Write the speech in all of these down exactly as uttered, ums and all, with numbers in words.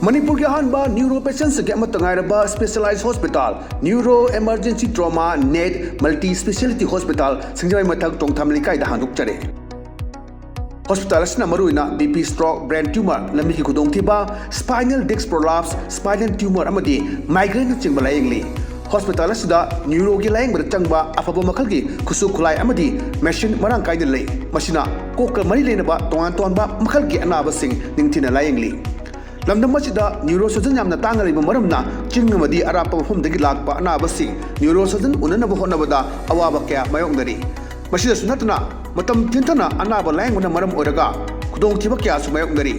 ꯃꯅꯤꯄꯨꯔꯒꯤ ꯑꯍꯥꯟꯕ ꯅ꯭ꯌꯨꯔꯣ ꯄꯦꯁꯦꯟꯁꯤꯡꯒꯤ ꯑꯃꯠꯇ ꯉꯥꯏꯔꯕ specialise hospital, neuro emergency trauma ꯅꯦꯠ ꯃꯜꯇꯤ ꯁ꯭ꯄꯦꯁꯤꯌꯦꯂꯤꯇꯤ ꯍꯣꯁꯄꯤꯇꯥꯜ, ꯁꯤꯡꯖꯃꯩ ꯃꯊꯛ ꯇꯣꯡꯊꯥꯝ ꯂꯩꯀꯥꯏꯗ ꯍꯥꯡꯗꯣꯛꯆꯔꯦ꯫ ꯍꯣꯁꯄꯤꯇꯥꯜ ꯑꯁꯤꯅ ꯃꯔꯨꯑꯣꯏꯅ B P, stroke, brain tumour, ꯂꯝꯕꯤꯒꯤ ꯈꯨꯗꯣꯡꯊꯤꯕ, spinal disc prolapse, spinal tumour ꯑꯃꯗꯤ ꯃꯥꯏꯒ꯭ꯔꯦꯟꯅꯆꯤꯡꯕ ꯂꯥꯌꯦꯡꯂꯤ꯫ ꯍꯣꯁꯄꯤꯇꯥꯜ ꯑꯁꯤꯗ ꯅ꯭ꯌꯨꯔꯣꯒꯤ ꯂꯥꯌꯦꯡꯕꯗ ꯆꯪꯕ ꯑꯐꯕ ꯃꯈꯜꯒꯤ ꯈꯨꯠꯁꯨ ꯈꯨꯠꯂꯥꯏ ꯑꯃꯗꯤ ꯃꯦꯁꯤꯟ ꯃꯔꯥꯡ ꯀꯥꯏꯅ ꯂꯩ꯫ ꯃꯁꯤꯅ ꯀꯣꯛꯀ ꯃꯔꯤ ꯂꯩꯅꯕ ꯇꯣꯉꯥꯟ ꯇꯣꯉꯥꯟꯕ ꯃꯈꯜꯒꯤ ꯑꯅꯥꯕꯁꯤꯡ ꯅꯤꯡꯊꯤꯅ ꯂꯥꯌꯦꯡꯂꯤ꯫ ꯂꯝꯗꯝ ꯑꯁꯤꯗ ꯅ꯭ꯌꯨꯔꯣ ꯁꯔꯖꯟ ꯌꯥꯝꯅ ꯇꯥꯡꯅ ꯂꯩꯕ ꯃꯔꯝꯅ ꯆꯤꯡ ꯑꯃꯗꯤ ꯑꯔꯥꯞꯄ ꯃꯐꯝꯗꯒꯤ ꯂꯥꯛꯄ ꯑꯅꯥꯕꯁꯤꯡ ꯅ꯭ꯌꯨꯔꯣ ꯁꯔꯖꯟ ꯎꯅꯅꯕ ꯍꯣꯠꯅꯕꯗ ꯑꯋꯥꯕ ꯀꯌꯥ ꯃꯥꯌꯣꯛꯅꯔꯤ꯫ ꯃꯁꯤꯗꯁꯨ ꯅꯠꯇꯅ ꯃꯇꯝ ꯊꯤꯟꯊꯅ ꯑꯅꯥꯕ ꯂꯥꯌꯦꯡꯕꯅ ꯃꯔꯝ ꯑꯣꯏꯔꯒ ꯈꯨꯗꯣꯡꯊꯤꯕ ꯀꯌꯥꯁꯨ ꯃꯥꯌꯣꯛꯅꯔꯤ꯫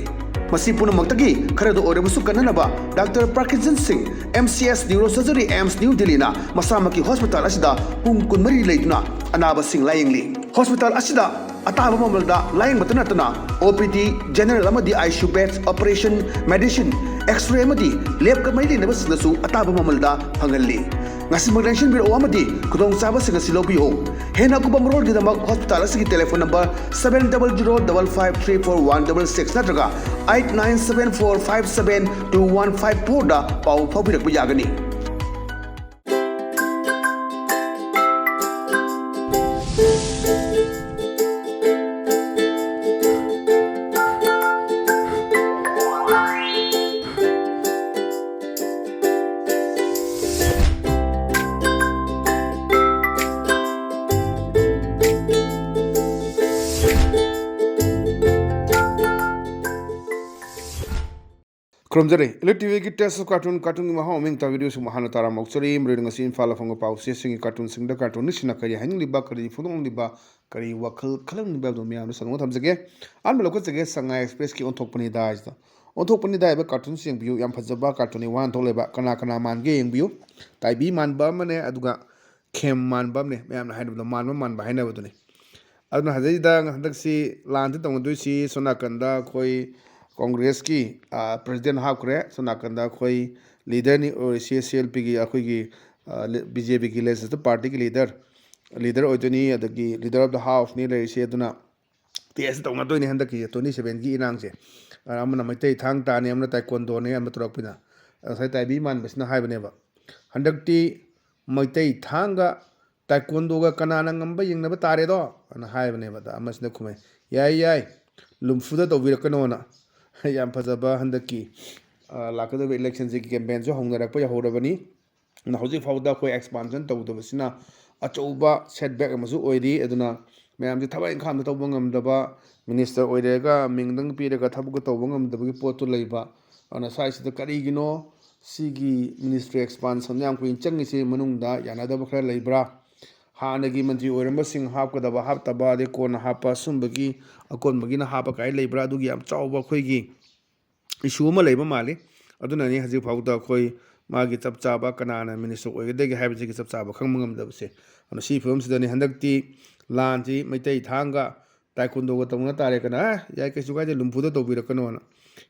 ꯃꯁꯤ ꯄꯨꯝꯅꯃꯛꯇꯒꯤ ꯈꯔꯗ ꯑꯣꯏꯔꯕꯁꯨ ꯀꯟꯅꯅꯕ ꯗꯥꯛꯇꯔ ꯄ꯭ꯔꯀꯤꯟꯖꯟ ꯁꯤꯡ, M C S neuro surgery, AIIMS new ꯗꯤꯜꯂꯤꯅ ꯃꯁꯥꯃꯛꯀꯤ ꯍꯣꯁꯄꯤꯇꯥꯜ ꯑꯁꯤꯗ ꯄꯨꯡ ꯀꯨꯟꯃꯔꯤ ꯂꯩꯗꯨꯅ ꯑꯅꯥꯕꯁꯤꯡ ꯂꯥꯌꯦꯡꯂꯤ꯫ ꯍꯣꯁꯄꯤꯇꯥꯜ ꯑꯁꯤꯗ ꯑꯇꯥꯕ ꯃꯃꯜꯗ ꯂꯥꯌꯦꯡꯕꯇ ꯅꯠꯇꯅ ꯑꯣ ꯄꯤ ꯗꯤ, ꯖꯦꯅꯔꯦꯜ ꯑꯃꯗꯤ I C U beds, operation, medicine, x-ray ꯑꯃꯗꯤ ꯂꯦꯕꯀ ꯃꯔꯤ ꯂꯩꯅꯕꯁꯤꯡꯗꯁꯨ ꯑꯇꯥꯕ ꯃꯃꯜꯗ ꯐꯪꯍꯜꯂꯤ꯫ ꯉꯁꯤꯃꯛ ꯂꯦꯡꯁꯤꯟꯕꯤꯔꯛꯎ ꯑꯃꯗꯤ ꯈꯨꯗꯣꯡꯆꯥꯕꯁꯤꯡ ꯑꯁꯤ ꯂꯧꯕꯤꯌꯨ꯫ ꯍꯦꯟꯅ ꯑꯀꯨꯞꯄ ꯃꯔꯣꯜꯒꯤꯗꯃꯛ ꯍꯣꯁꯄꯤꯇꯥꯜ ꯑꯁꯤꯒꯤ telephone number seven double zero double five three four one double six ꯅꯠꯇ꯭ꯔꯒ eight nine seven four five seven two one five four ꯗ ꯄꯥꯎ ꯐꯥꯎꯕꯤꯔꯛꯄ ꯌꯥꯒꯅꯤ꯫ ꯈꯨꯔꯨꯝꯖꯔꯤ꯫ Elite ꯇꯤ ꯚꯤꯒꯤ Taste of Cartoon, ꯀꯥꯔꯇꯨꯟꯒꯤ ꯃꯍꯥꯎ ꯃꯃꯤꯡ ꯇꯥꯕ ꯚꯤꯗꯤꯑꯣꯁꯤꯡꯕꯨ ꯍꯥꯟꯅ ꯇꯥꯔꯝꯕ ꯑꯣꯛꯆꯔꯤ꯫ ꯃꯔꯨꯑꯣꯏꯅ ꯉꯁꯤ ꯏꯝꯐꯥꯜꯗ ꯐꯪꯕ ꯄꯥꯎ ꯆꯦꯁꯤꯡꯒꯤ ꯀꯥꯔꯇꯨꯟꯁꯤꯡꯗ ꯀꯥꯔꯇꯨꯟꯅꯤꯁꯁꯤꯡꯅ ꯀꯔꯤ ꯍꯥꯏꯅꯤꯡꯂꯤꯕ, ꯀꯔꯤ ꯐꯣꯡꯗꯣꯛꯅꯤꯡꯂꯤꯕ, ꯀꯔꯤ ꯋꯥꯈꯜ ꯈꯜꯍꯟꯅꯤꯡꯂꯤꯕ ꯍꯥꯏꯕꯗꯨ ꯃꯌꯥꯝꯗ ꯁꯟꯗꯣꯛꯅ ꯊꯝꯖꯒꯦ꯫ ꯑꯍꯥꯟꯕ ꯂꯧꯈꯠꯆꯒꯦ, ꯁꯉꯥꯏ ꯑꯦꯛꯁꯄ꯭ꯔꯦꯁꯀꯤ ꯑꯣꯟꯊꯣꯛꯄꯅꯤꯗ ꯍꯥꯏꯁꯤꯗ꯫ ꯑꯣꯟꯊꯣꯛꯄꯅꯤꯗ ꯍꯥꯏꯕ ꯀꯥꯔꯇꯨꯟꯁꯤ ꯌꯦꯡꯕꯤꯌꯨ, ꯌꯥꯝ ꯐꯖꯕ ꯀꯥꯔꯇꯨꯟꯅꯤ, ꯋꯥꯍꯟꯊꯣꯛ ꯂꯩꯕ꯫ ꯀꯅꯥ ꯀꯅꯥ ꯃꯥꯟꯒꯦ ꯌꯦꯡꯕꯤꯌꯨ꯫ ꯇꯥꯏꯕꯤ ꯃꯥꯟꯕ ꯑꯃꯅꯦ, ꯑꯗꯨꯒ ꯈꯦꯝ ꯃꯥꯟꯕ ꯑꯃꯅꯦ, ꯃꯌꯥꯝꯅ ꯍꯥꯏꯅꯕꯗꯣ, ꯃꯥꯟꯕ ꯃꯥꯟꯕ ꯍꯥꯏꯅꯕꯗꯨꯅꯤ꯫ ꯑꯗꯨꯅ ꯍꯧꯖꯤꯛꯁꯤꯗ ꯍꯟꯗꯛꯁꯤ ꯂꯥꯟꯁꯤ ꯇꯧꯅꯗꯣꯏꯁꯤ, ꯁꯣꯝ ꯅꯥꯀꯟꯗ ꯑꯩꯈꯣꯏ ꯀꯣꯡꯒ꯭ꯔꯦꯁꯀꯤ, ꯑ, ꯄ꯭ꯔꯦꯁꯤꯗꯦꯟ ꯍꯥꯞꯈ꯭ꯔꯦ, ꯁꯣꯝ ꯅꯥꯀꯟꯗ ꯑꯩꯈꯣꯏ ꯂꯤꯗꯔꯅꯤ ꯑꯣꯏꯔꯤꯁꯦ, ꯁꯤ ꯑꯦꯜ ꯄꯤꯒꯤ ꯑꯩꯈꯣꯏꯒꯤ, ꯑ, ꯂꯤ-, ꯕꯤ ꯖꯦ ꯄꯤꯒꯤ ꯂꯦꯖꯤꯁꯂꯦꯇꯤꯚ ꯄꯥꯔꯇꯤꯒꯤ ꯂꯤꯗꯔ, ꯂꯤꯗꯔ ꯑꯣꯏꯗꯣꯏꯅꯤ, ꯑꯗꯒꯤ ꯂꯤꯗꯔ ꯑꯣꯐ ꯗ ꯍꯥꯎꯁꯅꯤ ꯂꯩꯔꯤꯁꯦ꯫ ꯑꯗꯨꯅ ꯇꯦꯁ ꯇꯧꯅꯗꯣꯏꯅꯤ ꯍꯟꯗꯛꯀꯤ ꯇ꯭ꯋꯦꯟꯇꯤ ꯁꯚꯦꯟꯒꯤ ꯏꯔꯥꯡꯁꯦ꯫ ꯑꯃꯅ ꯃꯩꯇꯩ ꯊꯥꯡ ꯇꯥꯅꯤ, ꯑꯃꯅ ꯇꯥꯏꯀꯣꯟꯗꯣꯅꯤ, ꯑꯃ ꯇꯧꯔꯛꯄꯅ꯫ ꯉꯁꯥꯏ ꯇꯥꯏꯕꯤ ꯃꯥꯟꯕꯁꯤꯅ ꯍꯥꯏꯕꯅꯦꯕ, ꯍꯟꯗꯛꯇꯤ ꯃꯩꯇꯩ ꯊꯥꯡꯒ ꯇꯥꯏꯀꯣꯟꯗꯣꯒ ꯀꯅꯥꯅ ꯉꯝꯕ ꯌꯦꯡꯅꯕ ꯇꯥꯔꯦꯗꯣ ꯑꯅ ꯍꯥꯏꯕꯅꯦꯕ꯫ ꯑꯗ ꯑꯃꯁꯤꯅ ꯈꯨꯝꯃꯦ, "ꯌꯥꯏ, ꯌꯥꯏ, ꯂꯨꯝꯐꯨꯗ ꯇꯧꯕꯤꯔꯛꯀꯅꯣꯅ"꯫ ꯌꯥꯝ ꯐꯖꯕ ꯍꯟꯗꯛꯀꯤ, ꯑ, ꯂꯥꯛꯀꯗꯧꯔꯤꯕ ꯏꯂꯦꯛꯁꯟꯁꯤꯒꯤ ꯀꯦꯝꯄꯦꯟꯁꯨ ꯍꯧꯅꯔꯛꯄ ꯌꯧꯍꯧꯔꯕꯅꯤ꯫ ꯑꯗꯨꯅ ꯍꯧꯖꯤꯛ ꯐꯥꯎꯗ ꯑꯩꯈꯣꯏ ꯑꯦꯛꯁꯄꯥꯟꯁꯟ ꯇꯧꯗꯕꯁꯤꯅ ꯑꯆꯧꯕ ꯁꯦꯠꯕꯦꯛ ꯑꯃꯁꯨ ꯑꯣꯏꯔꯤ꯫ ꯑꯗꯨꯅ ꯃꯌꯥꯝꯁꯦ ꯊꯕꯛ ꯏꯪꯈꯥꯡꯗ ꯇꯧꯕ ꯉꯝꯗꯕ, ꯃꯤꯅꯤꯁꯇꯔ ꯑꯣꯏꯔꯦꯒ ꯃꯤꯡꯗꯪ ꯄꯤꯔꯒ ꯊꯕꯛꯀ ꯇꯧꯕ ꯉꯝꯗꯕꯒꯤ ꯄꯣꯠꯇꯨ ꯂꯩꯕ꯫ ꯑꯗꯨꯅ ꯁ꯭ꯋꯥꯏꯁꯤꯗ ꯀꯔꯤꯒꯤꯅꯣ ꯁꯤꯒꯤ ꯃꯤꯅꯤꯁꯇ꯭ꯔꯤ ꯑꯦꯛꯁꯄꯥꯟꯁꯟ ꯌꯥꯝ ꯀꯨꯏꯅ ꯆꯪꯉꯤꯁꯦ? ꯃꯅꯨꯡꯗ ꯌꯥꯅꯗꯕ ꯈꯔ ꯂꯩꯕ꯭ꯔꯥ? ꯍꯥꯟꯅꯒꯤ ꯃꯟꯇ꯭ꯔꯤ ꯑꯣꯏꯔꯝꯕꯁꯤꯡ ꯍꯥꯞꯀꯗꯕ ꯍꯥꯞꯇꯕ, ꯑꯗꯩ ꯀꯣꯟꯅ ꯍꯥꯞꯄ, ꯁꯨꯝꯕꯒꯤ ꯑꯀꯣꯟꯕꯒꯤꯅ ꯍꯥꯞꯄ ꯀꯥꯏꯅ ꯂꯩꯕ꯭ꯔꯥ? ꯑꯗꯨꯒꯤ ꯌꯥꯝ ꯆꯥꯎꯕ ꯑꯩꯈꯣꯏꯒꯤ ꯏꯁꯨ ꯑꯃ ꯂꯩꯕ ꯃꯥꯜꯂꯤ꯫ ꯑꯗꯨꯅꯅꯤ ꯍꯧꯖꯤꯛ ꯐꯥꯎꯗ ꯑꯩꯈꯣꯏ ꯃꯥꯒꯤ ꯆꯞ ꯆꯥꯕ ꯀꯅꯥꯅ ꯃꯤꯅꯤꯁꯇꯔ ꯑꯣꯏꯒꯗꯒꯦ ꯍꯥꯏꯕꯁꯤꯒꯤ ꯆꯞ ꯆꯥꯕ ꯈꯪꯕ ꯉꯝꯗꯕꯁꯦ꯫ ꯑꯗꯨꯅ ꯁꯤ ꯐꯤꯕꯝꯁꯤꯗꯅꯤ ꯍꯟꯗꯛꯇꯤ ꯂꯥꯟꯁꯤ ꯃꯩꯇꯩ ꯊꯥꯡꯒ ꯇꯥꯏꯀꯨꯟꯗꯣꯒ ꯇꯧꯅ ꯇꯥꯔꯦ꯫ ꯀꯅꯥ, "ꯑꯦ, ꯌꯥꯏ, ꯀꯩꯁꯨ ꯀꯥꯏꯗꯦ, ꯂꯨꯝꯐꯨꯗ ꯇꯧꯕꯤꯔꯛꯀꯅꯣꯅ"꯫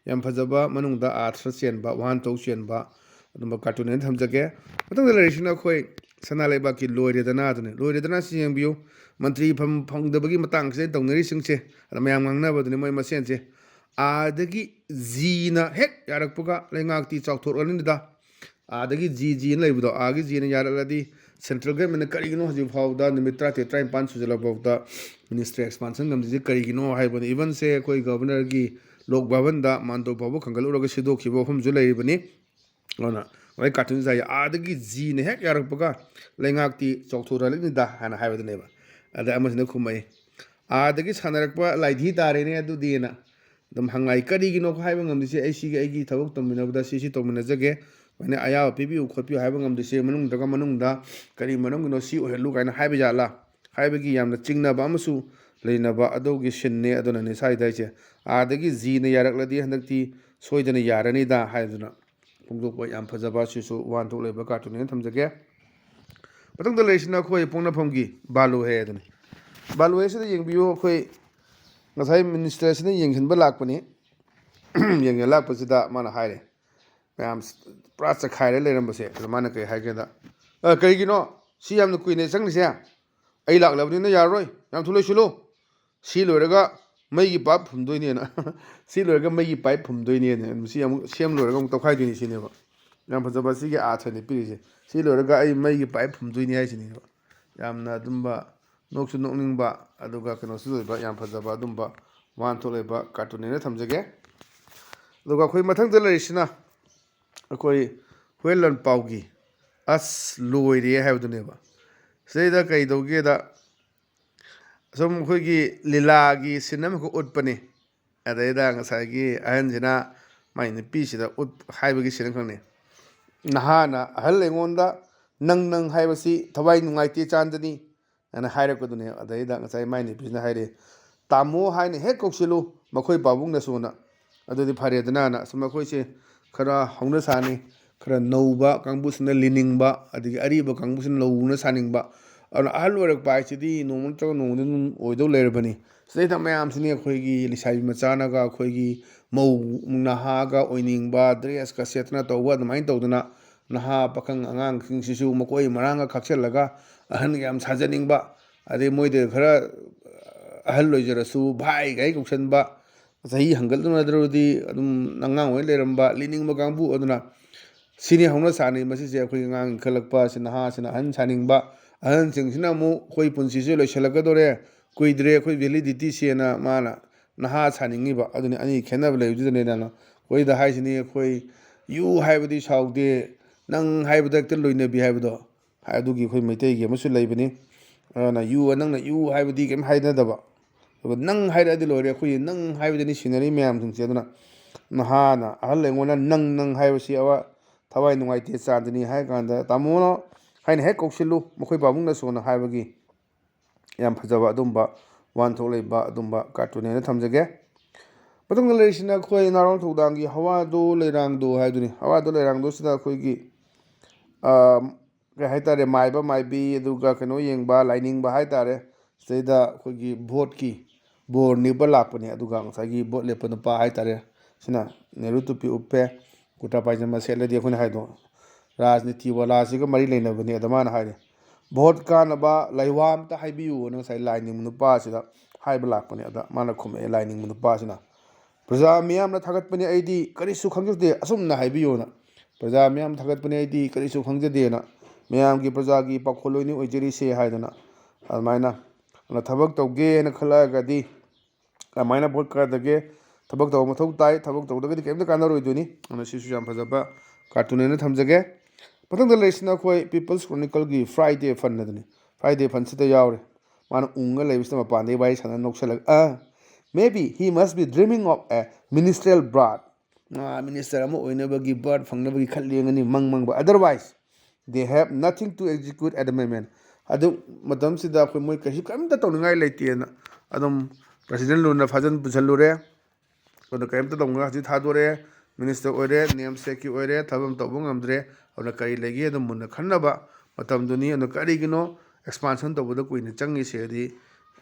ꯌꯥꯝ ꯐꯖꯕ, ꯃꯅꯨꯡꯗ ꯑꯥꯔꯊ ꯆꯦꯟꯕ, ꯋꯥꯍꯟꯊꯣꯛ ꯆꯦꯟꯕ ꯑꯗꯨꯝꯕ ꯀꯥꯔꯇꯨꯟ ꯑꯣꯏꯅ ꯊꯝꯖꯒꯦ꯫ ꯃꯊꯪꯗ ꯂꯩꯔꯤꯁꯤꯅ ꯑꯩꯈꯣꯏ ꯁꯅꯥ ꯂꯩꯕꯥꯛꯀꯤ ꯂꯣꯏꯔꯦꯗꯅ ꯑꯗꯨꯅꯤ꯫ ꯂꯣꯏꯔꯦꯗꯅ ꯁꯤ ꯌꯦꯡꯕꯤꯌꯨ꯫ ꯃꯟꯇ꯭ꯔꯤ ꯐꯝ ꯐꯪꯗꯕꯒꯤ ꯃꯇꯥꯡꯁꯤꯗ ꯇꯧꯅꯔꯤꯁꯤꯡꯁꯦ, ꯑꯗ ꯃꯌꯥꯝ ꯉꯥꯡꯅꯕꯗꯨꯅꯤ ꯃꯣꯏ ꯃꯁꯦꯟꯁꯦ꯫ ꯑꯥꯗꯒꯤ ꯖꯤꯅ ꯍꯦꯛ ꯌꯥꯔꯛꯄꯒ ꯂꯩꯉꯥꯛꯇꯤ ꯆꯥꯎꯊꯣꯔꯛꯂꯅꯤꯗ꯫ ꯑꯥꯗꯒꯤ ꯖꯤ, ꯖꯤꯅ ꯂꯩꯕꯗꯣ, ꯑꯥꯒꯤ ꯖꯤꯅ ꯌꯥꯔꯛꯂꯗꯤ ꯁꯦꯟꯇ꯭ꯔꯦꯜ ꯒꯚꯔꯟꯃꯦꯟꯠꯅ ꯀꯔꯤꯒꯤꯅꯣ ꯍꯧꯖꯤꯛ ꯐꯥꯎꯗ ꯅꯨꯃꯤꯠ ꯇꯔꯥꯇꯔꯦꯠ, ꯇꯔꯥꯅꯤꯄꯥꯟ ꯁꯨꯖꯜꯂꯛ ꯐꯥꯎꯗ ꯃꯤꯅꯤꯁꯇ꯭ꯔꯤ ꯑꯦꯛꯁꯄꯥꯟꯁꯟ ꯉꯝꯗ꯭ꯔꯤꯁꯦ ꯀꯔꯤꯒꯤꯅꯣ ꯍꯥꯏꯕꯅꯤ꯫ ꯏꯚꯟꯁꯦ ꯑꯩꯈꯣꯏ ꯒꯚꯔꯅꯔꯒꯤ ꯂꯣꯛ ꯚꯕꯟꯗ ꯃꯥꯟꯗꯣꯞ ꯐꯥꯎꯕ ꯈꯟꯒꯠꯂꯨꯔꯒ ꯁꯤꯗꯣꯛꯈꯤꯕ ꯃꯐꯝꯁꯨ ꯂꯩꯔꯤꯕꯅꯤ꯫ ꯑꯗꯨꯅ ꯃꯣꯏ ꯀꯥꯔꯇꯨꯟꯁꯦ ꯍꯥꯏꯌꯦ, ꯑꯥꯗꯒꯤ ꯖꯤꯅ ꯍꯦꯛ ꯌꯥꯔꯛꯄꯒ ꯂꯩꯉꯥꯛꯇꯤ ꯆꯥꯎꯊꯣꯔꯛꯂꯅꯤꯗ ꯍꯥꯏꯅ ꯍꯥꯏꯕꯗꯨꯅꯦꯕ꯫ ꯑꯗ ꯑꯃꯁꯤꯅ ꯈꯨꯝꯃꯛꯏ, "ꯑꯥꯗꯒꯤ ꯁꯥꯟꯅꯔꯛꯄ ꯂꯥꯏꯙꯤ ꯇꯥꯔꯦꯅꯦ ꯑꯗꯨꯗꯤꯅ"꯫ ꯑꯗꯨꯝ ꯍꯪꯉꯛꯏ, "ꯀꯔꯤꯒꯤꯅꯣ ꯍꯥꯏꯕ ꯉꯝꯗ꯭ꯔꯤꯁꯦ? ꯑꯩ ꯁꯤꯒꯤ ꯑꯩꯒꯤ ꯊꯕꯛ ꯇꯧꯃꯤꯟꯅꯕꯗ ꯁꯤ ꯁꯤ ꯇꯧꯃꯤꯟꯅꯖꯒꯦ, ꯑꯗꯨꯃꯥꯏꯅ ꯑꯌꯥꯕ ꯄꯤꯕꯤꯌꯨ ꯈꯣꯠꯄꯤꯌꯨ ꯍꯥꯏꯕ ꯉꯝꯗ꯭ꯔꯤꯁꯦ, ꯃꯅꯨꯡꯗꯒ ꯃꯅꯨꯡꯗ ꯀꯔꯤ ꯃꯔꯝꯒꯤꯅꯣ ꯁꯤ ꯑꯣꯏꯍꯜꯂꯨ ꯀꯥꯏꯅ ꯍꯥꯏꯕ ꯌꯥꯠꯂꯥ?" ꯍꯥꯏꯕꯒꯤ ꯌꯥꯝꯅ ꯆꯤꯡꯅꯕ ꯑꯃꯁꯨ ꯂꯩꯅꯕ ꯑꯗꯨꯒꯤ ꯁꯤꯟꯅꯤ꯫ ꯑꯗꯨꯅꯅꯤ ꯁ꯭ꯋꯥꯏꯗ ꯑꯩꯁꯦ ꯑꯥꯗꯒꯤ ꯖꯤꯅ ꯌꯥꯔꯛꯂꯗꯤ ꯍꯟꯗꯛꯇꯤ ꯁꯣꯏꯗꯅ ꯌꯥꯔꯅꯤꯗ ꯍꯥꯏꯗꯨꯅ ꯐꯣꯡꯗꯣꯛꯄ ꯌꯥꯝ ꯐꯖꯕ ꯁꯤꯁꯨ ꯋꯥꯍꯟꯊꯣꯛ ꯂꯩꯕ ꯀꯥꯔꯇꯨꯟ ꯑꯣꯏꯅ ꯊꯝꯖꯒꯦ꯫ ꯃꯊꯪꯗ ꯂꯩꯔꯤꯁꯤꯅ ꯑꯩꯈꯣꯏ ꯄꯣꯛꯅꯐꯝꯒꯤ ꯕꯥꯂꯨ ꯍꯦ ꯑꯗꯨꯅꯤ꯫ ꯕꯥꯂꯨ ꯍꯦꯁꯤꯗ ꯌꯦꯡꯕꯤꯌꯨ, ꯑꯩꯈꯣꯏ ꯉꯁꯥꯏ ꯃꯤꯅꯤꯁꯇꯔꯁꯤꯅ ꯌꯦꯡꯁꯤꯟꯕ ꯂꯥꯛꯄꯅꯤ꯫ ꯌꯦꯡꯁꯤꯟ ꯂꯥꯛꯄꯁꯤꯗ ꯃꯥꯅ ꯍꯥꯏꯔꯦ, ꯃꯌꯥꯝ ꯄꯨꯔꯥ ꯆꯈꯥꯏꯔ ꯂꯩꯔꯝꯕꯁꯦ꯫ ꯑꯗ ꯃꯥꯅ ꯀꯩ ꯍꯥꯏꯒꯦꯗ, "ꯑ, ꯀꯔꯤꯒꯤꯅꯣ ꯁꯤ ꯌꯥꯝꯅ ꯀꯨꯏꯅ ꯆꯪꯉꯤꯁꯦ? ꯑꯩ ꯂꯥꯛꯂꯕꯅꯤꯅ ꯌꯥꯔꯔꯣꯏ, ꯌꯥꯝ ꯊꯨꯅ ꯂꯣꯏꯁꯤꯜꯂꯨ, ꯁꯤ ꯂꯣꯏꯔꯒ ꯃꯩꯒꯤ ꯄꯥꯏꯞ ꯐꯨꯝꯗꯣꯏꯅꯦꯅ ꯁꯤ ꯂꯣꯏꯔꯒ ꯃꯩꯒꯤ ꯄꯥꯏꯞ ꯐꯨꯝꯗꯣꯏꯅꯦꯅ, ꯃꯁꯤ ꯑꯃꯨꯛ ꯁꯦꯝ ꯂꯣꯏꯔꯒ ꯑꯃꯨꯛ ꯇꯧꯈꯥꯏꯗꯣꯏꯅꯤ ꯁꯤꯅꯦꯕ꯫ ꯌꯥꯝ ꯐꯖꯕ ꯁꯤꯒꯤ ꯑꯥꯔꯊꯅꯤ ꯄꯤꯔꯤꯁꯦ꯫ ꯁꯤ ꯂꯣꯏꯔꯒ ꯑꯩ ꯃꯩꯒꯤ ꯄꯥꯏꯞ ꯐꯨꯝꯗꯣꯏꯅꯤ ꯍꯥꯏꯁꯤꯅꯦꯕ꯫ ꯌꯥꯝꯅ ꯑꯗꯨꯝꯕ ꯅꯣꯛꯁꯨ ꯅꯣꯛꯅꯤꯡꯕ, ꯑꯗꯨꯒ ꯀꯩꯅꯣꯁꯨ ꯑꯣꯏꯕ, ꯌꯥꯝ ꯐꯖꯕ ꯑꯗꯨꯝꯕ ꯋꯥꯍꯟꯊꯣꯛ ꯂꯩꯕ ꯀꯥꯔꯇꯨꯟꯅꯦꯅ ꯊꯝꯖꯒꯦ꯫ ꯑꯗꯨꯒ ꯑꯩꯈꯣꯏ ꯃꯊꯪꯗ ꯂꯩꯔꯤꯁꯤꯅ ꯑꯩꯈꯣꯏ ꯍꯨꯌꯦꯟ ꯂꯥꯟꯄꯥꯎꯒꯤ "ꯑꯁ ꯂꯣꯏꯔꯦ" ꯍꯥꯏꯕꯗꯨꯅꯦꯕ꯫ ꯁꯤꯗꯩꯗ ꯀꯩꯗꯧꯒꯦꯗ, ꯁꯨꯝ ꯑꯩꯈꯣꯏꯒꯤ ꯂꯤꯂꯥꯒꯤ ꯁꯤꯟ ꯑꯃꯈꯛ ꯎꯠꯄꯅꯤ꯫ ꯑꯗꯩꯗ ꯉꯁꯥꯏꯒꯤ ꯑꯍꯟꯁꯤꯅ ꯃꯥꯏ ꯅꯨꯄꯤꯁꯤꯗ ꯎꯠ ꯍꯥꯏꯕꯒꯤ ꯁꯤꯟ ꯑꯃꯈꯛꯅꯤ꯫ "ꯅꯍꯥꯅ ꯑꯍꯜ ꯑꯩꯉꯣꯟꯗ 'ꯅꯪ, ꯅꯪ' ꯍꯥꯏꯕꯁꯤ ꯊꯋꯥꯏ ꯅꯨꯡꯉꯥꯏꯇꯦ ꯆꯥꯟꯗꯅꯤ" ꯍꯥꯏꯅ ꯍꯥꯏꯔꯛꯄꯗꯨꯅꯦ꯫ ꯑꯗꯩꯗ ꯉꯁꯥꯏ ꯃꯥꯏ ꯅꯨꯄꯤꯁꯤꯅ ꯍꯥꯏꯔꯦ, "ꯇꯥꯃꯣ ꯍꯥꯏꯅ ꯍꯦꯛ ꯀꯧꯁꯤꯜꯂꯨ, ꯃꯈꯣꯏ ꯄꯥꯕꯨꯡꯅꯁꯨꯅ"꯫ ꯑꯗꯨꯗꯤ ꯐꯔꯦꯗꯅ꯫ ꯑꯁꯨꯝ ꯑꯩꯈꯣꯏꯁꯦ ꯈꯔ ꯍꯧꯅ ꯁꯥꯅꯤ, ꯈꯔ ꯅꯧꯕ ꯀꯥꯡꯕꯨꯁꯤꯅ ꯂꯤꯅꯤꯡꯕ, ꯑꯗꯒꯤ ꯑꯔꯤꯕ ꯀꯥꯡꯕꯨꯁꯤꯅ ꯅꯧꯅ ꯁꯥꯅꯤꯡꯕ꯫ ꯑꯗꯨꯅ ꯑꯍꯜ ꯑꯣꯏꯔꯛꯄ ꯍꯥꯏꯁꯤꯗꯤ ꯅꯣꯡꯃ ꯅꯠꯇ꯭ꯔꯒ ꯅꯣꯡꯃꯗꯤ ꯑꯗꯨꯝ ꯑꯣꯏꯗꯧ ꯂꯩꯔꯕꯅꯤ꯫ ꯁꯤꯗꯩꯗ ꯃꯌꯥꯝꯁꯤꯅꯤ ꯑꯩꯈꯣꯏꯒꯤ ꯂꯩꯁꯥꯕꯤ ꯃꯆꯥꯅꯒ ꯑꯩꯈꯣꯏꯒꯤ ꯃꯧ ꯅꯍꯥꯒ ꯑꯣꯏꯅꯤꯡꯕ, ꯗ꯭ꯔꯦꯁꯀ ꯁꯦꯠꯇꯅ ꯇꯧꯕ, ꯑꯗꯨꯃꯥꯏꯅ ꯇꯧꯗꯅ ꯅꯍꯥ ꯄꯥꯈꯪ ꯑꯉꯥꯡꯁꯤꯡꯁꯤꯁꯨ ꯃꯈꯣꯏ ꯃꯔꯥꯡꯒ ꯈꯥꯛꯆꯜꯂꯒ ꯑꯍꯟꯒ ꯌꯥꯝ ꯁꯥꯖꯅꯤꯡꯕ, ꯑꯗꯩ ꯃꯣꯏꯗ ꯈꯔ ꯑꯍꯜ ꯑꯣꯏꯖꯔꯁꯨ ꯚꯥꯏ ꯀꯥꯏ ꯀꯧꯁꯟꯕ, ꯆꯍꯤ ꯍꯪꯒꯠꯂꯨꯅꯗ꯭ꯔꯕꯗꯤ ꯑꯗꯨꯝ ꯑꯉꯥꯡ ꯑꯣꯏꯅ ꯂꯩꯔꯝꯕ, ꯂꯤꯅꯤꯡꯕ ꯀꯥꯡꯕꯨ ꯑꯗꯨꯅ ꯁꯤꯅꯤ ꯍꯧꯅ ꯁꯥꯅꯤ꯫ ꯃꯁꯤꯁꯦ ꯑꯩꯈꯣꯏꯒꯤ ꯑꯉꯥꯡ ꯏꯟꯈꯠꯂꯛꯄ ꯑꯁꯤ, ꯅꯍꯥꯁꯤꯅ ꯑꯍꯟ ꯁꯥꯅꯤꯡꯕ, ꯑꯍꯟꯁꯤꯡꯁꯤꯅ ꯑꯃꯨꯛ "ꯑꯩꯈꯣꯏ ꯄꯨꯟꯁꯤꯁꯦ ꯂꯣꯏꯁꯤꯜꯂꯛꯀꯗꯧꯔꯦ, ꯀꯨꯏꯗ꯭ꯔꯦ, ꯑꯩꯈꯣꯏ ꯚꯦꯂꯤꯗꯤꯇꯤꯁꯦꯅ" ꯃꯥꯅ ꯅꯍꯥ ꯁꯥꯅꯤꯡꯉꯤꯕ꯫ ꯑꯗꯨꯅꯤ ꯑꯅꯤ ꯈꯦꯠꯅꯕ ꯂꯩꯕꯗꯨꯗꯅꯦ ꯅꯪꯅ ꯑꯩꯈꯣꯏꯗ ꯍꯥꯏꯁꯤꯅꯤ, "ꯑꯩꯈꯣꯏ ꯌꯨ ꯍꯥꯏꯕꯗꯤ ꯁꯥꯎꯗꯦ, ꯅꯪ ꯍꯥꯏꯕꯗ ꯍꯦꯛꯇ ꯂꯣꯏꯅꯕꯤ" ꯍꯥꯏꯕꯗꯣ꯫ ꯑꯗꯨꯒꯤ ꯑꯩꯈꯣꯏ ꯃꯩꯇꯩꯒꯤ ꯑꯃꯁꯨ ꯂꯩꯕꯅꯤ꯫ ꯑꯗꯨꯅ ꯌꯨ, ꯅꯪꯅ ꯌꯨ ꯍꯥꯏꯕꯗꯤ ꯀꯩꯝ ꯍꯥꯏꯅꯗꯕ, ꯑꯗꯨꯒ "ꯅꯪ" ꯍꯥꯏꯔꯛꯑꯗꯤ ꯂꯣꯏꯔꯦ꯫ ꯑꯩꯈꯣꯏꯒꯤ "ꯅꯪ" ꯍꯥꯏꯕꯗꯅꯤ ꯁꯤꯟꯅꯔꯤ ꯃꯌꯥꯝꯁꯤꯡꯁꯦ꯫ ꯑꯗꯨꯅ ꯅꯍꯥꯅ ꯑꯍꯜ ꯑꯩꯉꯣꯟꯗ "ꯅꯪ, ꯅꯪ" ꯍꯥꯏꯕꯁꯤ ꯑꯋꯥ ꯊꯋꯥꯏ ꯅꯨꯡꯉꯥꯏꯇꯦ ꯆꯥꯟꯗꯅꯤ ꯍꯥꯏ ꯀꯥꯟꯗ "ꯇꯥꯃꯣꯅ" ꯍꯥꯏꯅ ꯍꯦꯛ ꯀꯧꯁꯤꯜꯂꯨ, ꯃꯈꯣꯏ ꯄꯥꯕꯨꯡꯅꯁꯨꯅ ꯍꯥꯏꯕꯒꯤ ꯌꯥꯝ ꯐꯖꯕ ꯑꯗꯨꯝꯕ ꯋꯥꯍꯟꯊꯣꯛ ꯂꯩꯕ ꯑꯗꯨꯝꯕ ꯀꯥꯔꯇꯨꯟ ꯍꯥꯏꯅ ꯊꯝꯖꯒꯦ꯫ ꯃꯊꯪꯗ ꯂꯩꯔꯤꯁꯤꯅ ꯑꯩꯈꯣꯏ ꯅꯥꯔꯣꯟ ꯊꯧꯗꯥꯡꯒꯤ "ꯍꯋꯥꯗꯣ ꯂꯩꯔꯥꯡꯗꯣ" ꯍꯥꯏꯗꯨꯅꯤ꯫ "ꯍꯋꯥꯗꯣ ꯂꯩꯔꯥꯡꯗꯣ"ꯁꯤꯗ ꯑꯩꯈꯣꯏꯒꯤ, ꯑ, ꯀꯩ ꯍꯥꯏꯇꯥꯔꯦ, ꯃꯥꯏꯕ ꯃꯥꯏꯕꯤ, ꯑꯗꯨꯒ ꯀꯩꯅꯣ ꯌꯦꯡꯕ, ꯂꯥꯏꯅꯤꯡꯕ ꯍꯥꯏꯇꯥꯔꯦ꯫ ꯁꯤꯗꯩꯗ ꯑꯩꯈꯣꯏꯒꯤ ꯚꯣꯠꯀꯤ ꯕꯣꯔ ꯅꯤꯕ ꯂꯥꯛꯄꯅꯦ꯫ ꯑꯗꯨꯒ ꯉꯁꯥꯏꯒꯤ ꯚꯣꯠ ꯂꯦꯞꯄ ꯅꯨꯄꯥ ꯍꯥꯏꯇꯥꯔꯦ, ꯁꯤꯅ ꯅꯦꯍꯔꯨ ꯇꯨꯄꯤ ꯎꯞꯄꯦ, ꯀꯨꯔꯇꯥ ꯄꯥꯏꯖꯃꯥ ꯁꯦꯠꯂꯗꯤ ꯑꯩꯈꯣꯏꯅ ꯍꯥꯏꯗꯣ ꯔꯥꯖꯅꯤꯇꯤ ꯋꯥꯂꯥꯁꯤꯒ ꯃꯔꯤ ꯂꯩꯅꯕꯅꯦ꯫ ꯑꯗ ꯃꯥꯅ ꯍꯥꯏꯔꯦ, "ꯚꯣꯠ ꯀꯥꯟꯅꯕ ꯂꯩꯋꯥ ꯑꯝꯇ ꯍꯥꯏꯕꯤꯌꯨꯅ" ꯉꯁꯥꯏ ꯂꯥꯏ ꯅꯤꯡꯕ ꯅꯨꯄꯥꯁꯤꯗ ꯍꯥꯏꯕ ꯂꯥꯛꯄꯅꯦ꯫ ꯑꯗ ꯃꯥꯅ ꯈꯨꯝꯃꯛꯑꯦ, ꯂꯥꯏꯅꯤꯡꯕ ꯅꯨꯄꯥꯁꯤꯅ, "ꯄ꯭ꯔꯖꯥ ꯃꯤꯌꯥꯝꯅ ꯊꯥꯒꯠꯄꯅꯦ, ꯑꯩꯗꯤ ꯀꯔꯤꯁꯨ ꯈꯪꯖꯗꯦ, ꯑꯁꯨꯝꯅ ꯍꯥꯏꯕꯤꯌꯨꯅ꯫ ꯄ꯭ꯔꯖꯥ ꯃꯤꯌꯥꯝ ꯊꯥꯒꯠꯄꯅꯦ, ꯑꯩꯗꯤ ꯀꯔꯤꯁꯨ ꯈꯪꯖꯗꯦꯅ꯫ ꯃꯌꯥꯝꯒꯤ ꯄ꯭ꯔꯖꯥꯒꯤ ꯄꯥꯈꯣꯜꯂꯣꯏꯅꯤ ꯑꯣꯏꯖꯔꯤꯁꯦ" ꯍꯥꯏꯗꯅ꯫ ꯑꯗꯨꯃꯥꯏꯅ ꯑꯗꯨꯅ ꯊꯕꯛ ꯇꯧꯒꯦꯅ ꯈꯜꯂꯛꯑꯒꯗꯤ ꯀꯃꯥꯏꯅ ꯚꯣꯠ ꯀꯥꯗꯒꯦ? ꯊꯕꯛ ꯇꯧꯕ ꯃꯊꯧ ꯇꯥꯏ, ꯊꯕꯛ ꯇꯧꯗ꯭ꯔꯒꯗꯤ ꯀꯩꯝꯇ ꯀꯥꯟꯅꯔꯣꯏꯗꯣꯏꯅꯤ꯫ ꯑꯗꯨꯅ ꯁꯤꯁꯨ ꯌꯥꯝ ꯐꯖꯕ ꯀꯥꯔꯇꯨꯟ ꯍꯥꯏꯅ ꯊꯝꯖꯒꯦ꯫ ꯃꯊꯪꯗ ꯂꯩꯔꯤꯁꯤꯅ ꯑꯩꯈꯣꯏ People's Chronicleꯒꯤ Friday Fun ꯑꯗꯨꯅꯤ꯫ Friday Funꯁꯤꯗ ꯌꯥꯎꯔꯦ꯫ ꯃꯥꯅ ꯎꯪꯉ ꯂꯩꯕꯁꯤꯗ ꯃꯄꯥꯟꯗꯒꯤ ꯋꯥꯔꯤ ꯁꯥꯟꯅ ꯅꯣꯛꯁꯜꯂꯒ, "ꯑ, maybe he must be dreaming of a ministerial birth." ꯃꯥ ꯃꯤꯅꯤꯁꯇꯔ ꯑꯃ ꯑꯣꯏꯅꯕꯒꯤ ꯕꯥꯔꯠ ꯐꯪꯅꯕꯒꯤ ꯈꯜꯂꯦꯡꯒꯅꯤ ꯃꯪ ꯃꯪꯕ꯫ Otherwise, they have nothing to execute at the moment. ꯑꯗꯨ ꯃꯇꯝꯁꯤꯗ ꯑꯩꯈꯣꯏ ꯃꯣꯏ ꯀꯩꯁꯨ ꯀꯔꯤꯝꯇ ꯇꯧꯅꯤꯡꯉꯥꯏ ꯂꯩꯇꯦꯅ ꯑꯗꯨꯝ ꯄ꯭ꯔꯁꯤꯗꯦꯟ ꯂꯨꯅ ꯐꯥꯖꯟ ꯄꯨꯁꯜꯂꯨꯔꯦ꯫ ꯑꯗꯨꯅ ꯀꯔꯤꯝꯇ ꯇꯧꯅꯤꯡꯉꯥꯏ ꯍꯧꯖꯤꯛ ꯊꯥꯗꯣꯔꯛꯑꯦ꯫ ꯃꯤꯅꯤꯁꯇꯔ ꯑꯣꯏꯔꯦ, ꯅꯦꯝꯁꯦꯛꯀꯤ ꯑꯣꯏꯔꯦ, ꯊꯕꯛ ꯑꯃ ꯇꯧꯕ ꯉꯝꯗ꯭ꯔꯦ꯫ ꯑꯗꯨꯅ ꯀꯔꯤ ꯂꯩꯒꯦ ꯑꯗꯨꯝ ꯃꯨꯟꯅ ꯈꯟꯅꯕ ꯃꯇꯝꯗꯨꯅꯤ꯫ ꯑꯗꯨꯅ ꯀꯔꯤꯒꯤꯅꯣ ꯑꯦꯛꯁꯄꯥꯟꯁꯟ ꯇꯧꯕꯗ ꯀꯨꯏꯅ ꯆꯪꯉꯤꯁꯦ? ꯍꯥꯏꯗꯤ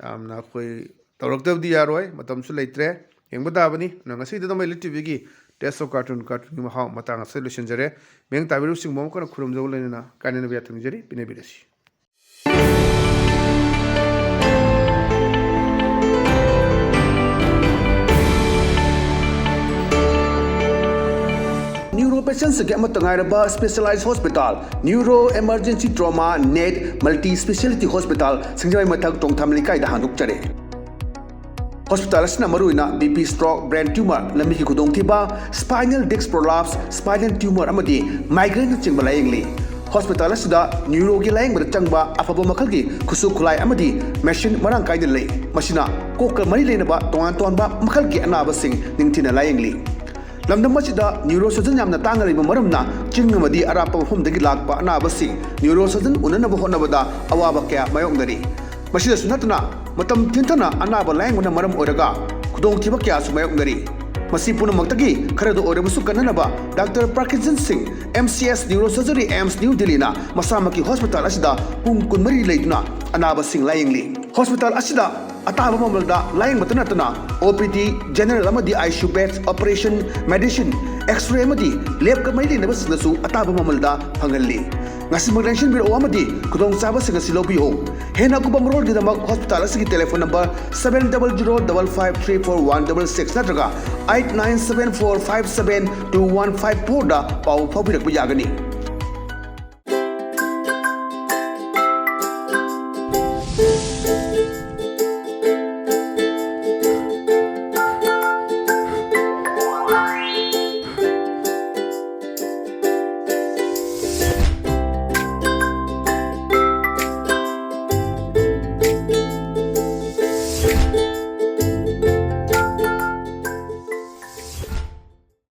ꯌꯥꯝꯅ ꯑꯩꯈꯣꯏ ꯇꯧꯔꯛꯇꯕꯗꯤ ꯌꯥꯔꯣꯏ, ꯃꯇꯝꯁꯨ ꯂꯩꯇ꯭ꯔꯦ, ꯌꯦꯡꯕ ꯇꯥꯕꯅꯤ꯫ ꯑꯗꯨꯅ ꯉꯁꯤꯗꯤ ꯑꯗꯨꯝ ꯑꯩ ꯂꯤꯠ ꯇꯤꯚꯤꯒꯤ Taste of Cartoon, ꯀꯥꯔꯇꯨꯟꯒꯤ ꯃꯍꯥꯎ ꯃꯇꯥꯡ ꯑꯁꯤꯗ ꯂꯣꯏꯁꯤꯟꯖꯔꯦ꯫ ꯃꯌꯥꯝ ꯇꯥꯕꯤꯔꯤꯕꯁꯤꯡꯕꯨ ꯑꯃꯨꯛ ꯍꯟꯅ ꯈꯨꯔꯨꯝꯖꯕ ꯂꯣꯏꯅꯅ ꯀꯥꯏꯅꯅꯕ ꯌꯥꯊꯪ ꯅꯤꯖꯔꯤ, ꯄꯤꯅꯕꯤꯔꯁꯤ꯫ Neuro patientsꯒꯤ ꯑꯃꯠꯇ ꯉꯥꯏꯔꯕ specialized hospital, Neuro Emergency Trauma Net Multi Speciality Hospital, ꯁꯤꯡꯖꯃꯩ ꯃꯊꯛ ꯇꯣꯡꯊꯥꯝ ꯂꯩꯀꯥꯏꯗ ꯍꯥꯡꯗꯣꯛꯆꯔꯦ꯫ ꯍꯣꯁꯄꯤꯇꯥꯜ ꯑꯁꯤꯅ ꯃꯔꯨꯑꯣꯏꯅ BP stroke, brain tumor, ꯂꯝꯕꯤꯒꯤ ꯈꯨꯗꯣꯡꯊꯤꯕ, spinal disc prolapse, spinal tumor ꯑꯃꯗꯤ migraineꯅꯆꯤꯡꯕ ꯂꯥꯌꯦꯡꯂꯤ꯫ ꯍꯣꯁꯄꯤꯇꯥꯜ ꯑꯁꯤꯗ ꯅ꯭ꯌꯨꯔꯣꯒꯤ ꯂꯥꯌꯦꯡꯕꯗ ꯆꯪꯕ ꯑꯐꯕ ꯃꯈꯜꯒꯤ ꯈꯨꯠꯁꯨ ꯈꯨꯠꯂꯥꯏ ꯑꯃꯗꯤ ꯃꯦꯁꯤꯟ ꯃꯔꯥꯡ ꯀꯥꯏꯅ ꯂꯩ꯫ ꯃꯁꯤꯅ ꯀꯣꯛꯀ ꯃꯔꯤ ꯂꯩꯅꯕ ꯇꯣꯉꯥꯟ ꯇꯣꯉꯥꯟꯕ ꯃꯈꯜꯒꯤ ꯑꯅꯥꯕꯁꯤꯡ ꯅꯤꯡꯊꯤꯅ ꯂꯥꯌꯦꯡꯂꯤ꯫ ꯂꯝꯗꯝ ꯑꯁꯤꯗ ꯅ꯭ꯌꯨꯔꯣ ꯁꯔꯖꯟ ꯌꯥꯝꯅ ꯇꯥꯡꯅ ꯂꯩꯕ ꯃꯔꯝꯅ ꯆꯤꯡ ꯑꯃꯗꯤ ꯑꯔꯥꯞꯄ ꯃꯐꯝꯗꯒꯤ ꯂꯥꯛꯄ ꯑꯅꯥꯕꯁꯤꯡ ꯅ꯭ꯌꯨꯔꯣ ꯁꯔꯖꯟ ꯎꯅꯅꯕ ꯍꯣꯠꯅꯕꯗ ꯑꯋꯥꯕ ꯀꯌꯥ ꯃꯥꯌꯣꯛꯅꯔꯤ꯫ ꯃꯁꯤꯗꯁꯨ ꯅꯠꯇꯅ ꯃꯇꯝ ꯊꯤꯟꯊꯅ ꯑꯅꯥꯕ ꯂꯥꯌꯦꯡꯕꯅ ꯃꯔꯝ ꯑꯣꯏꯔꯒ ꯈꯨꯗꯣꯡꯊꯤꯕ ꯀꯌꯥꯁꯨ ꯃꯥꯌꯣꯛꯅꯔꯤ꯫ ꯃꯁꯤ ꯄꯨꯝꯅꯃꯛꯇꯒꯤ ꯈꯔꯗ ꯑꯣꯏꯔꯕꯁꯨ ꯀꯟꯅꯅꯕ ꯗꯥꯛꯇꯔ ꯄ꯭ꯔꯀꯤꯟꯁꯟ ꯁꯤꯡ, MCS Neurosurgery, AIIMS New Delhiꯅ ꯃꯁꯥꯃꯛꯀꯤ ꯍꯣꯁꯄꯤꯇꯥꯜ ꯑꯁꯤꯗ ꯄꯨꯡ ꯀꯨꯟꯃꯔꯤ ꯂꯩꯗꯨꯅ ꯑꯅꯥꯕꯁꯤꯡ ꯂꯥꯌꯦꯡꯂꯤ꯫ ꯍꯣꯁꯄꯤꯇꯥꯜ ꯑꯁꯤꯗ ꯑꯇꯥꯕ ꯃꯃꯜꯗ ꯂꯥꯌꯦꯡꯕꯇ ꯅꯠꯇꯅ ꯑꯣ ꯄꯤ ꯗꯤ, ꯖꯦꯅꯔꯦꯜ ꯑꯃꯗꯤ I C U beds, operation, medicine, x-ray ꯑꯃꯗꯤ ꯂꯦꯕꯀ ꯃꯔꯤ ꯂꯩꯅꯕꯁꯤꯡꯗꯁꯨ ꯑꯇꯥꯕ ꯃꯃꯜꯗ ꯐꯪꯍꯜꯂꯤ꯫ ꯉꯁꯤꯃꯛ ꯂꯦꯡꯁꯤꯟꯕꯤꯔꯛꯑꯣ ꯑꯃꯗꯤ ꯈꯨꯗꯣꯡꯆꯥꯕꯁꯤꯡ ꯑꯁꯤ ꯂꯧꯕꯤꯌꯨ꯫ ꯍꯦꯟꯅ ꯑꯀꯨꯞꯄ ꯃꯔꯣꯜꯒꯤꯗꯃꯛ ꯍꯣꯁꯄꯤꯇꯥꯜ ꯑꯁꯤꯒꯤ telephone number seven double zero double five three four one double six ꯅꯠꯇ꯭ꯔꯒ eight nine seven four five seven two one five fourꯗ ꯄꯥꯎ ꯐꯥꯎꯕꯤꯔꯛꯄ ꯌꯥꯒꯅꯤ꯫